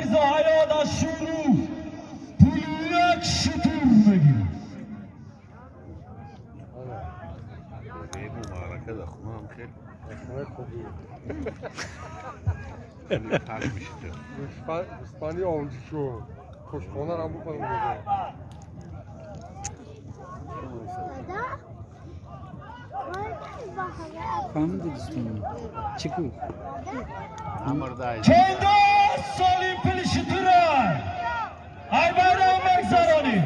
Мирзо Ҳаёт Ашуров пули як шутур мегирад. Маърака дар хона ҳам хеле Хона хубӣ. хеле тақ мешида. Гӯспанди овҷи шуд. Хушхона ра букунам. Фаҳмиди, дӯстони, чӣ гуфт? Ченду солим пули шутурай. Ай байрам мегзаронӣ.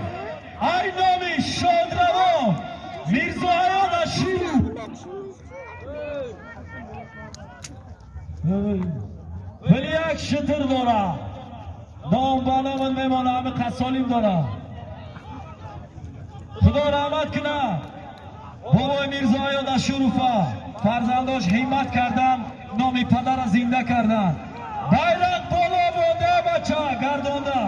Ай номи шодравон Мирзо Ҳаёт Ашуров. Пули як шутур дора. Ном ба номат мемона, ҳами қассолим дора. Худо раҳмат кунад. Бобои Мирзо Ҳаёт Ашурова фарзандош ҳиммат кардан, номи падара зинда кардан. Байрақ боло монда, бача, гардонда.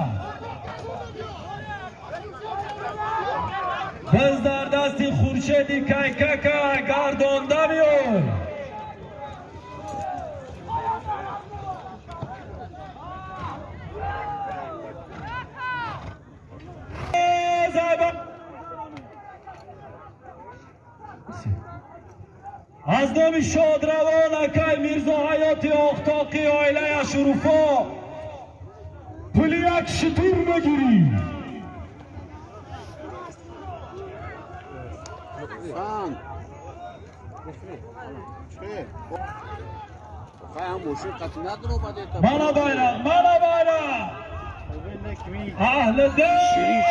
Biz дар дасти Хуршеди Кайкака гардонда меой. Аз номи шодравон акай Мирзо Ҳаёти Охтоқӣ оилаи Ашуруфо пули як шутур мегирӣ. Сан. Че? Хай ҳам мошин қатъи надро бадета. Мана байрақ, мана байрақ! Аҳли дин!